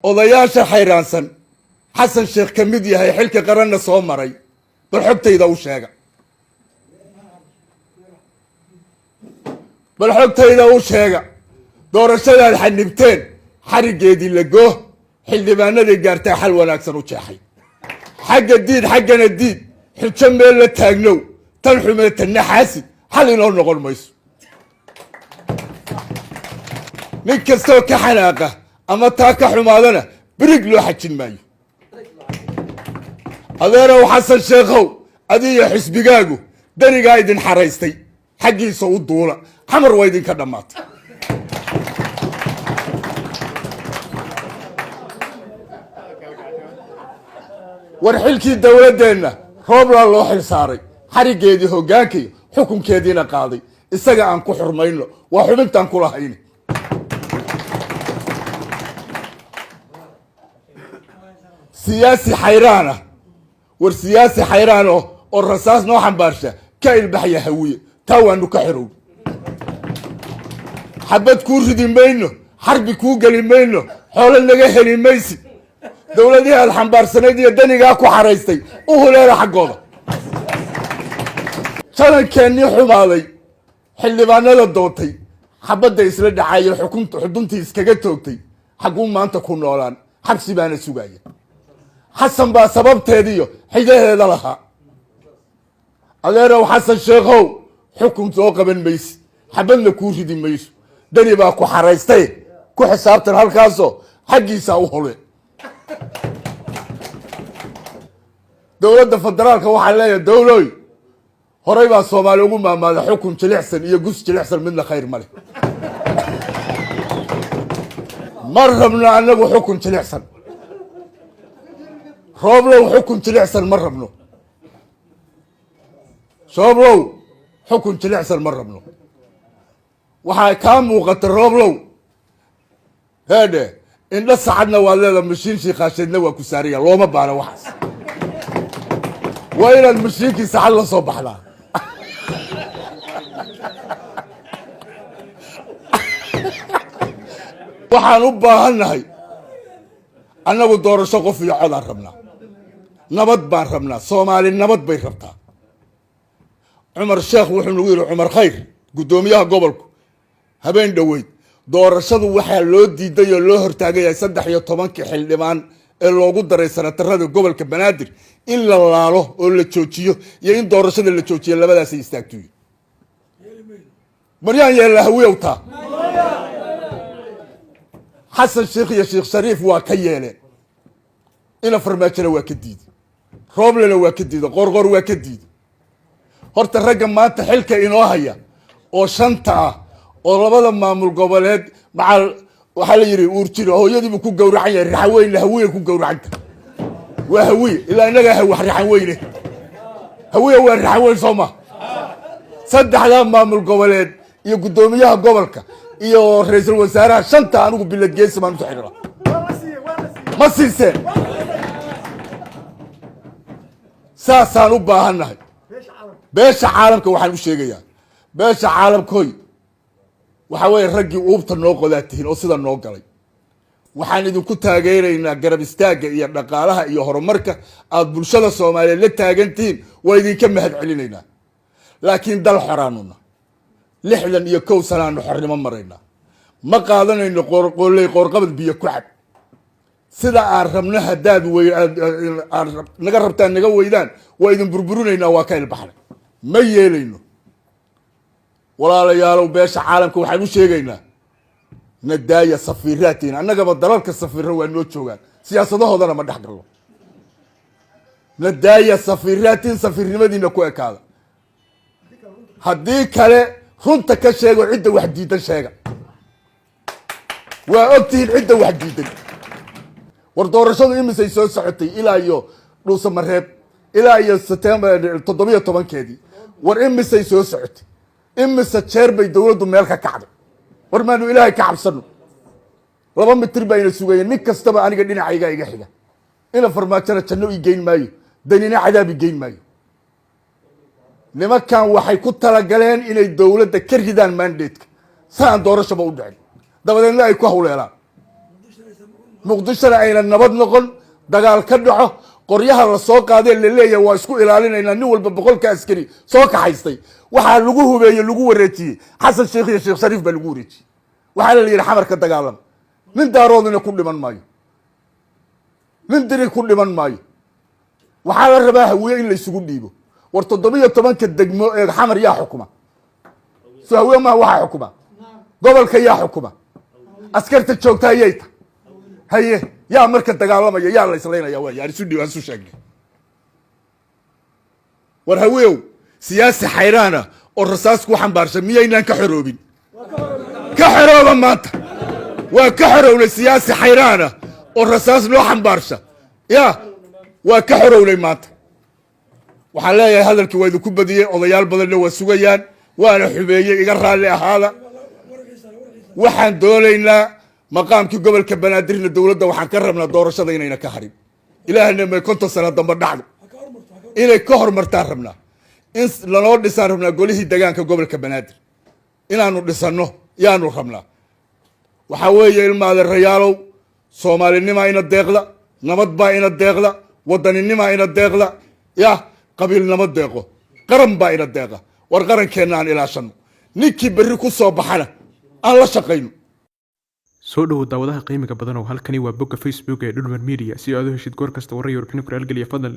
Odayaasha xayraansan, Xasan Sheekh ka mid yahay, xilka qaranna soo maray, bal xogtayda u sheega, bal xogtayda u sheega. Doorashadaad xanibteen xariggeedii la gooh, xildhibaanadii gaartaa xal wanaagsan u jeexay. Xagga diid, xaggana diid, xujo meel la taagnow, tan xumee tanna xaasid, xal inoo noqon mayso. Nin kastoo ka xanaaqa ama taa ka xumaadana birig loo xajin maayo. Adeerow Xasan Sheekhow, adiyo xisbigaagu danigaa idin xaraystay xaggiisa u duula, Xamar waa idinka dhammaatay. War xilkii dowladdeenna rooblaa loo xil saaray, xariggeedii hoggaankiiyo xukunkeediina qaaday, isaga aan ku xurmayno, waa xubintaan kula hayni. Siyaasi xayraan ah, war siyaasi xayraan oh oo rasaas noo xambaarsha ka ilbaxya Hawiye, taa waanu ka xorow. Xabad kuu ridi mayno, xarbi kuu geli mayno, xoolo naga heli maysid. Dowladihii aad xambaarsanayd iyo danigaa ku xaraystay u huleela xaggooda. Janankeenii xumaaday, xildhibaanada doontay, xabadda isla dhacayo, xukunta xuduntii iskaga toogtay, xagguu maanta ku noolaan? Xabsi baana sugaya. Xasan baa sababteediiyo xidaheeda lahaa. Adeerow Xasan Sheekhow, xukun soo qaban maysid, xabadna kuu ridi mayso, dani baa ku xaraystay, ku xisaabtan halkaasoo xaggiisaa u hole. Dowladda federaalka waxaa leeyahay, dowloy, horay baa Soomaali ugu maamaaday, xukun jilicsan iyo gus jilicsan midna khayr ma leh. Ma rabno annagu xukun jilicsan. Rooblow, xukun jilicsan ma rabno. Rooblow, xukun jilicsan ma rabno. Waxaa kaa muuqata, Rooblow, heedhe, indho sacadna waad leeda, mashiin shiikaasheedna waa ku saaraya. Looma baana waxaas, waa inaad mashiinkii sacad la soo baxdaa. Waxaan u baahannahay annagu doorasho qof iyo codaan rabnaa, nabad baan rabnaa, Soomaali nabad bay rabtaa. Cumar Sheekh wuxuu nagu yidhi, Cumar Khayr, guddoomiyaha gobolku, habeen dhoweyd, doorashadu waxaa loo diiday oo loo hortaagayahay 13-kii xildhibaan ee loogu daray sanatarada gobolka Banaadir in la laalo oo la joojiyo iyo in doorashada la joojiyo, labadaasay istaagtuyo. Maryaan yeella hawiyowtaa. Xasan Sheekh iyo Sheekh Shariif waa ka yeeleen, ina Farmaajona waa ka diiday, Rooblena waa ka diiday, Qorqor waa ka diiday. Horta ragga maanta xilka inoo haya oo shanta ah oo labada maamul goboleed macal, waxaa la yidhi uurjiro hooyadiibuu ku gawracan yahay, raxan weyne Hawiye ku gawracanta waa Hawiye, ilaa innagaa wax raxan weyne. Hawiye waa raxan weyn, soo ma? Saddexdaa maamul goboleed iyo guddoomiyaha gobolka iyo ra-iisul wasaaraha, shanta anigu bilad geesi baan usu xidhira. Ma siiseen? Saasaan u baahannahay. Beesha caalamka waxaan u sheegayaa, beesha caalamkoy, waxaa weeye raggii uubta noo qodaa tihiin oo sida noo galay. Waxaan idinku taageeraynaa garab istaagga iyo dhaqaalaha iyo horumarka aada bulshada Soomaaliyeed la taagan tihiin, waa idinka mahad celinaynaa. Laakiin dal xoraanuna 61 sanaanu xornimo maraynaa, ma qaadanayno qooley qoorqabad biyo ku cab. Sida aan rabno haddaad aad naga rabtaan naga weydaan, waa idin burburinaynaa, waa ka ilbaxnay, ma yeelayno. Walaalayaalow, beesha caalamka waxaan u sheegaynaa, nadaaya safiiraatiin, annagaba dalalka safiira waa noo joogaan, siyaasadahoodana ma dhex gallo. Nadaaya safiiraatiin, safiirnimadiina ku ekaada. Haddii kale runta ka sheego, cidda wax diidan sheega, waa ogtihiin cidda wax diidan. War doorashadu imisay soo socotay ilaa iyo Dhuusamareeb, ilaa iyo September 17-keedii? War imisay soo socotay? Imise jeer bay dowladdu meel ka kacday? War maanu Ilaahay ka cabsano? 2 mitir baa ina sugayeen. Nin kastaba aniga dhinacayga iga xiga, ina Farmaajona janno ii geyn maayo, danina cadaab i geyn maayo. Nimankan waxay ku talagaleen inay dowladda ka ridaan mandate-ka si aan doorashaba u dhicin, dabadeedna ay ku hawleelaan. Muqdishona ayna nabad noqon, dagaal ka dhaco. Qoryaha la soo qaadee laleeyahay waa isku ilaalinaynaa, nin walba 100-ka askari soo kaxaystay, waxaa lagu hubeeye, lagu wareejiyey Xasan Sheekh iyo Sheekh Shariif baa lagu wareejiyey. Waxaana la yidhi Xamar ka dagaalama. Nin Daaroodina ku dhiman maayo, nin Diri ku dhiman maayo. Waxaa la rabaa Hawiye in la isugu dhiibo. War 17-ka degmo ee Xamar yaa xukuma? So Hawiye maha? Waxaa xukuma gobolka yaa xukuma? Askarta joogta ayay ta haye. Yaa marka dagaalamaya? Yaa la islaynaya? Waay aan isu dhiib, aan isu sheegnay. War haweyow, siyaasi xayraana oo rasaas ku xambaarsan miyaynaan ka xoroobin? Ka xorooba maanta. Waa ka xorownay siyaasi xayraana oo rasaas noo xambaarsha. Ya, waa ka xorownay maanta. Waxaan leeyahay, hadalkii waa idinku badiyey, odayaal badanna waa sugayaan, waana xumeeyey, iga raalli ahaada. Waxaan doonaynaa maqaamkii gobolka Banaadirna dowladda waxaan ka rabnaa doorashada inayna ka harin. Ilaahna may 50 sano dambe dhacdo, inay ka hormartaan rabnaa. In lanoo dhisaan rabnaa golihii degaanka gobolka Banaadir, inaanu dhisanno yaanu rabnaa. Waxaa weeye, ilmaadeerayaalow, soomaalinimaa ina deeqda, nabad baa ina deeqda, wadaninnimaa ina deeqda. Ya, qabiilnimo deeqo, qaran baa ina deeqa. War qarankeenna aan ilaashano, ninkii berri ku soo baxana aan la shaqayno. Soo dhowo daawadaha qiimiga badan oo halkani waa bogga Facebook ee Dhulmar Media. Si aad u heshid goor kasta warar iyo warbixino ku raalgeliya, fadlan.